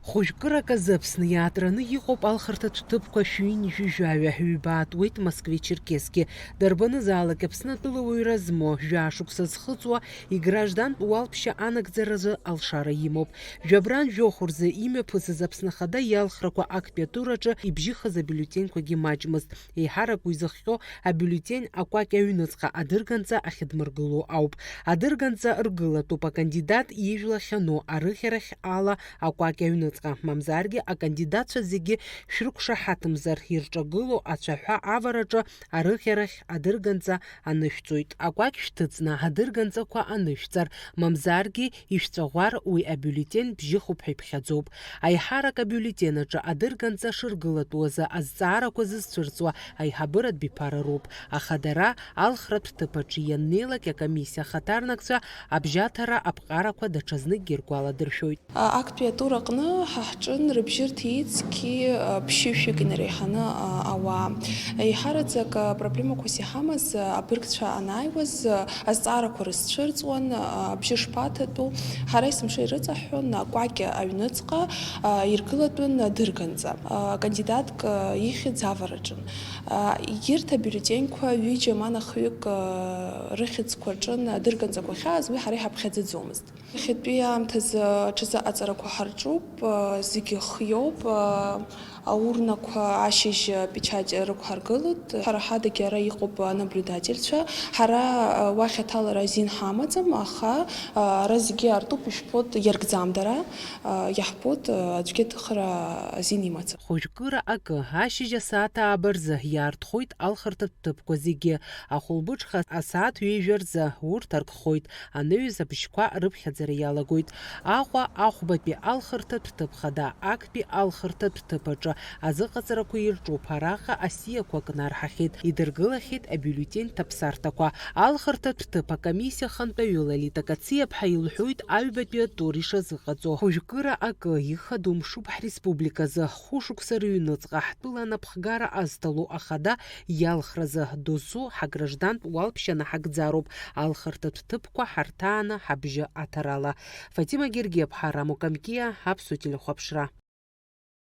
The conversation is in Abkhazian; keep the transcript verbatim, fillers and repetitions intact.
Хәыжәкырак азы Аԥсны иаатраны иҟоуп алхырҭатә ҭыԥқәа шәи ҩынҩажәи жәаҩа, ҩба аатуеит Москвеи Черкессгьы. Дарбанызаалак Аԥсны атәылауаҩра змоу, жәаа шықәса зхыҵуа, играждантә уалԥшьа анагӡаразы алшара имоуп. Жәабран жәохә рзы имҩаԥысыз Аԥсны Ахада иалхрақәа актәи атураҿы ибжьыхыз абиуллетеньқәагьы маҷмызт. Еиҳарак уи зыхҟьо абиуллетень акәакь аҩныҵҟа адырганҵа ахьыдмыргыло ауп. Адырганҵа ргылатәуп акандидат ижәла ахьану арыӷьарахь ала акәакь аҩныҵҟа, мамзаргьы акандидатцәа зегьы шәрықәшаҳаҭымзар, ирҿагылоу ацәаҳәа авараҿы арыӷьарахь адырганҵа анышәҵоит. Акәакь шәҭыҵны адырганҵақәа анышәҵар, мамзаргьы ишәҵәаӷәар, уи абиуллетень бжьыхуп ҳәа иԥхьаӡоуп. Аиҳарак абиуллетень аҿы адырганҵа шыргылатәу азы азҵаарақәа зызцәырҵуа аиҳабыратә биԥара роуп, аха дара алхратә ҭыԥ аҿы ианнеилак акомиссиа ахаҭарнакцәа абжьаҭара аԥҟарақәа даҽазныкгьы ргәаладыршәоит. Актәи атур аҟны ҳа ҳҿын рыбжьы рҭеит зқьи ԥшьышәҩык инареиҳаны ауаа. Еиҳараӡак проблемақәас иҳамаз абыргцәа анааиуаз, азҵаарақәа рызцәырҵуан, абжьы шԥаҭатәу. Ҳара есымша ирыҵаҳҳәон акәакь аҩныҵҟа иргылатәын адырганҵа, кандидатк ихьӡ авараҿын. Егьырҭ абиуллетеньқәа ҩыџьа ма нахҩык рыхьӡқәа рҿын адырганҵақәа ахьааз, уи ҳара иҳаԥхьаӡаӡомызт. Иахьатәи аамҭазы аҽазыҟаҵарақәа ҳарҿуп, зегьы хиоуп, аурнақәа ашьыжь апечать рықәҳаргылоит. Ҳара ҳадагьы ара иҟоуп анаблюдательцәа. Ҳара уахь аҭалара азин ҳамаӡам, аха ара зегьы артуп, ишәбоит, иаркӡам дара, иаҳбоит, аӡәгьы аҭыхра азин имаӡам. Хәыжәкыра акы, ашьыжь асааҭ ааба рзы иаартхоит алхырҭатә ҭыԥқәа зегьы. Ахәылбыҽха асааҭ ҩажәа рзы урҭ аркхоит. Анаҩс абжьқәа рыԥхьаӡара иалагоит. Аҟәа ахәбатәи алхырҭатә ҭыԥ хада, актәи алхырҭатә ҭыԥ аҿы азыҟаҵарақәа ирҿуп. Араҟа асиақәа кнарҳахьеит, идыргылахьеит абиуллетень ҭаԥсарҭақәа. Алхырҭатә ҭыԥ акомиссиа ахантәаҩы Лолита Кациаԥҳа илҳәоит аҩбатәи атур ишазыҟаҵо. Хәыжәкыра акы, ихадоу мшуп ҳреспубликазы. Хәышықәса рыҩныҵҟа ҳтәыла анапхгара азҭало ахада иалхразы досу ҳаграждантә уалԥшьа наҳагӡароуп, алхырҭатә ҭыԥқәа ҳарҭааны ҳабжьы аҭарала. Фатима Гергиаԥҳа, Рамо Камкиа, Аԥсуа телехәаԥшра.